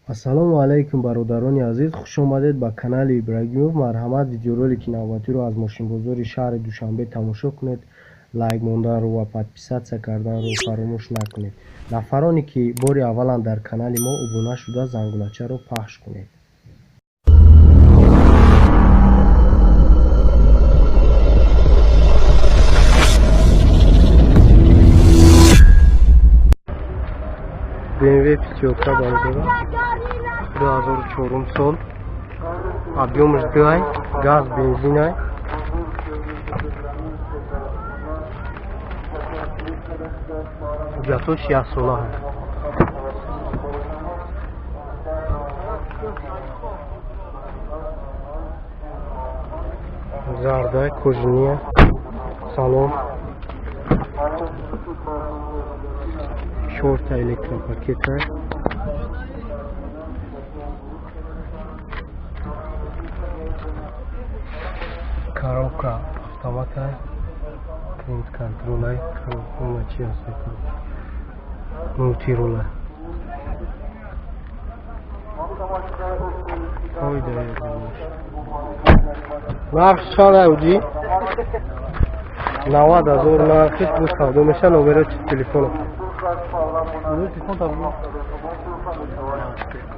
Ассалому алайкум, бародарони азиз, хуш омадед ба канали Ибрагимов. Марҳамат, видеоролики навбатиро аз мошинбозори шаҳри Душанбе тамошо кунед. Лайк монданро ва подписаться карданро фаромӯш накунед. Нафароне ки бори аввалан дар канали мо обуна шуда, зангулачаро пахш кунед. BMW пятёрка, бародарон, 2004 сол, объёмаш 2, газ, бензинай. Ҳуҷҷатҳош яксола ҳаст. Зардай, кожиния, салон, чорта электропакета. Коробка автомата, климат контролай, коробка чи ҳаст, мултирула. Нарх чанд ауди? 90 000 нархиш, бу савдо меша. Номеро чи телефоно?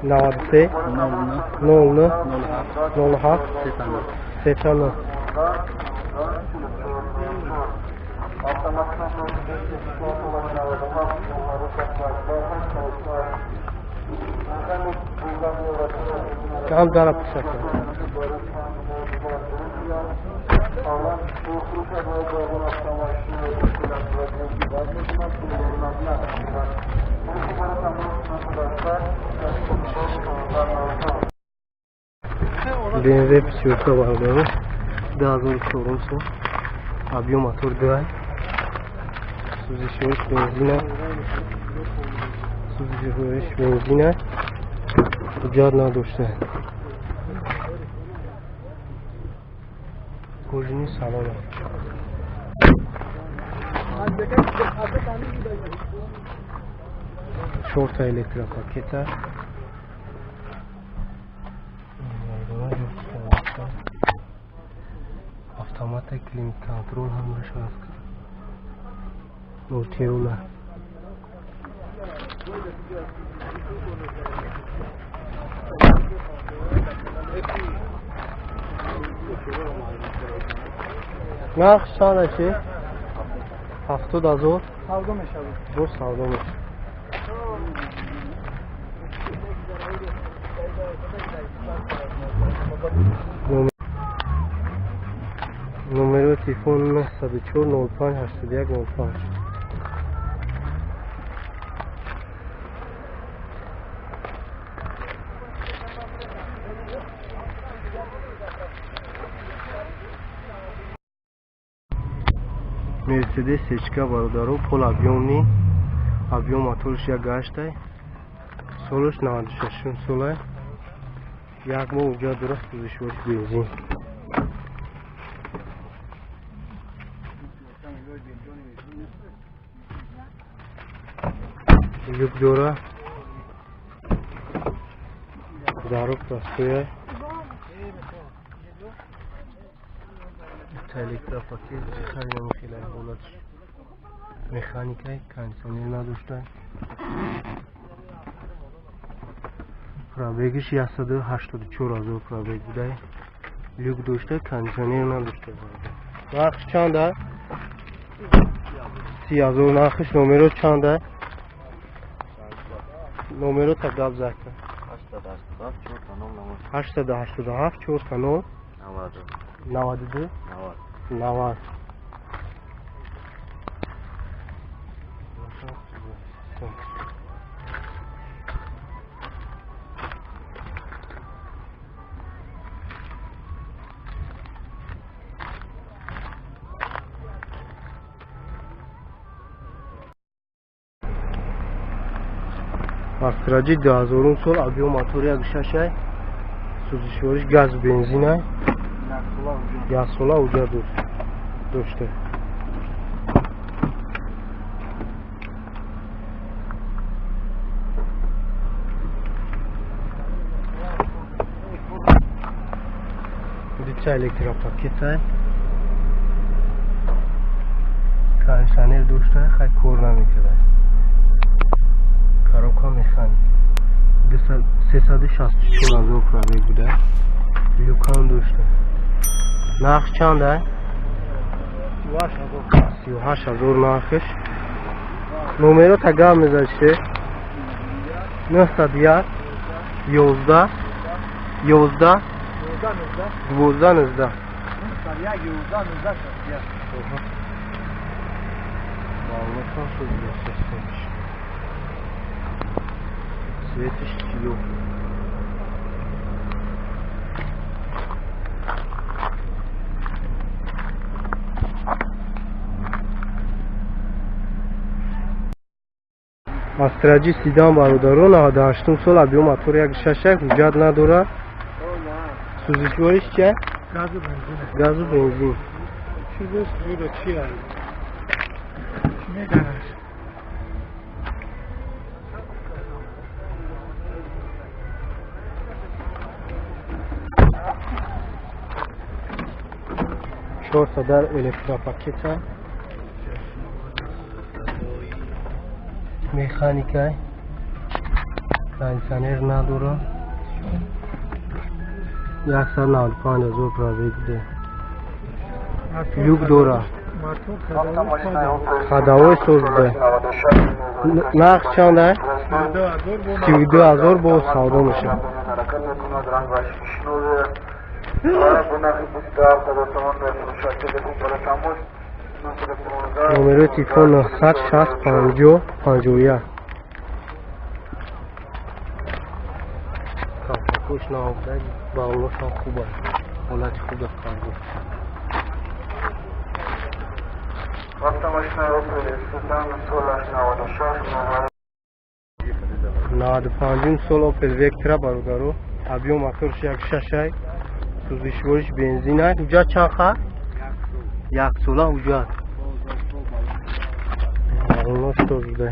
93 00 07 39. Кам дара пушака. BMW пятёрка, бародаро, 2004 сол, объём мотор 2, сӯзишҳоиш бензина, сӯзишҳоиш бензина, ҳуҷҷат надошта. Кожини салон. Чорта электропакета. Автомата, климат контрол ҳамаш ҳаст. Мултирула. Нарх чанд чи? 70 000. Савдо мешавад. Бо савдо мешавад. Номерои телефон 904 05 81 05. Мерседес сечка, бародаро, полуобъёмный, объём моторш як гаштай, солаш 96 солай, як моҳ ҳуҷҷат дорад, сӯзишвориш бензин. Люк дора, заруб простой, электропакет, хеле хеле ҳолатш механикай, кондитсионер надошта. Пробегиш 184 000 пробег будай. Люк дошта, кондитсионер надошта. Нархш чанда? 30 000 нархиш. Номеро чанда? Номеро та гап зака. 887 4 0 92 90. Астраҷи 2000 сол, объём мотор як шашай, сӯзишвориш газ, бензинай, яксола ҳуҷҷат дошта. Дута электропакета. Кондиционер дошта, хай кор намекард. Коробка механик. 364 ҳазор пробег буда. Люкам дошта. Нарх чанд ай? 38 ҳазор нархш. Номеро та гап мезанӣ? 901 11 11 12 19. Цветиш сиёҳ. Астраҷи седан бародаро 98 сол объём мотор 1.6 ҳуҷҷат надорад. Сӯзишвориш чия? Газу бензин. Чорта дар электропакета. Механикай. Кондиционер надорад. 195 ҳазор пробег буда. Люк дорад. Ходовой соз буда. Нарх чанд ай? 32 ҳазор боз савдо мешавад. Номерои телефон 960 50 51. Капакош набуда, баллонашам хуб аст. Ҳолати хуб қарор. 95 сол Opel Vectra бародаро. Объём моторш 1.6 ай. Сӯзишвориш бензин ай. Ҳуҷҷат чанд ха? Як сола ҳуҷҷат. Баллонаш соз буда.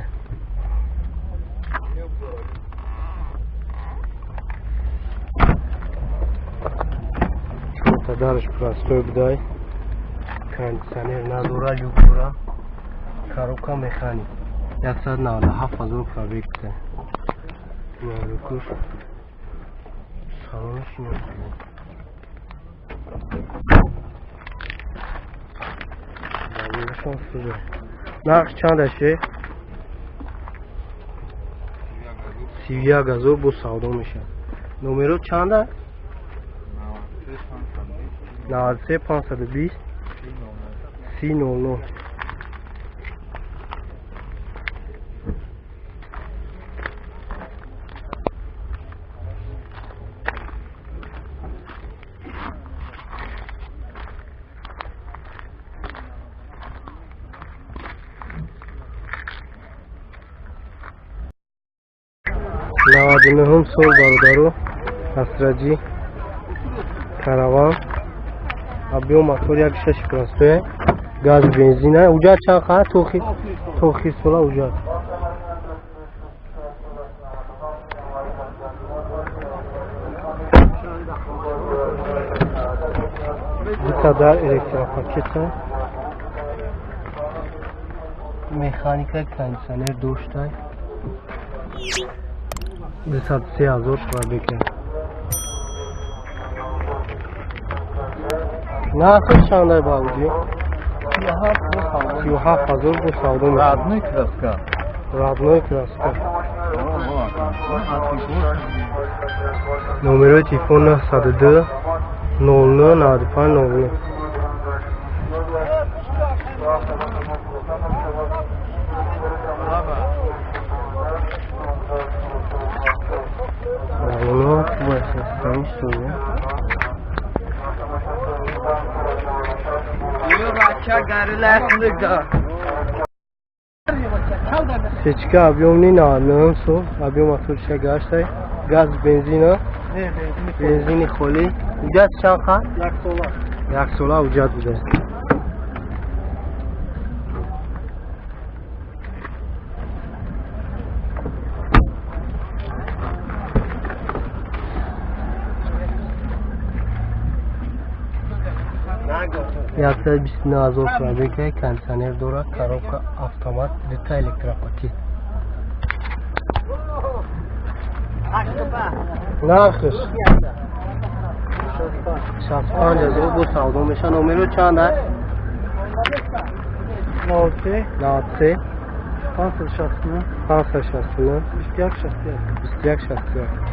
Чорта дараш простой будай. Кондиционер надора, люк дора. Коробка механик. 197 ҳазор пробег буда. Люкуш. Салонаш инам. Нарх чанд аше? 31 ҳазор боз савдо мешавад. Номеро чанд аст? 93 520 30 00. 99 сол бародаро Астраҷи караван. Объём мотор 1.6 простой, газ бензин. Ҳуҷҷат чанд ха? Тохи сола ҳуҷҷат. Дута дар электропакета. Механика, кондиционер доштай. 203 ҳазор пробег. Нархаш чанд ай бабуҷи? 37 ҳазор бо савдо мешавад. Родной краска. Родной краска. Номерои телефон 902 00 95 00. Сечка объёмни 99 сол, объём моторша гаштай, газ бензина, бензини холӣ. Ҳуҷҷат чанд ха? Як сола. Як сола ҳуҷҷат буда. 129 000 пробега, кондиционер дорад, коробка автомат, дута электропакет. Нархш 65 000 бо савдо меша. Номеро чанд аст? 93 93 569 569 21 61 21 61.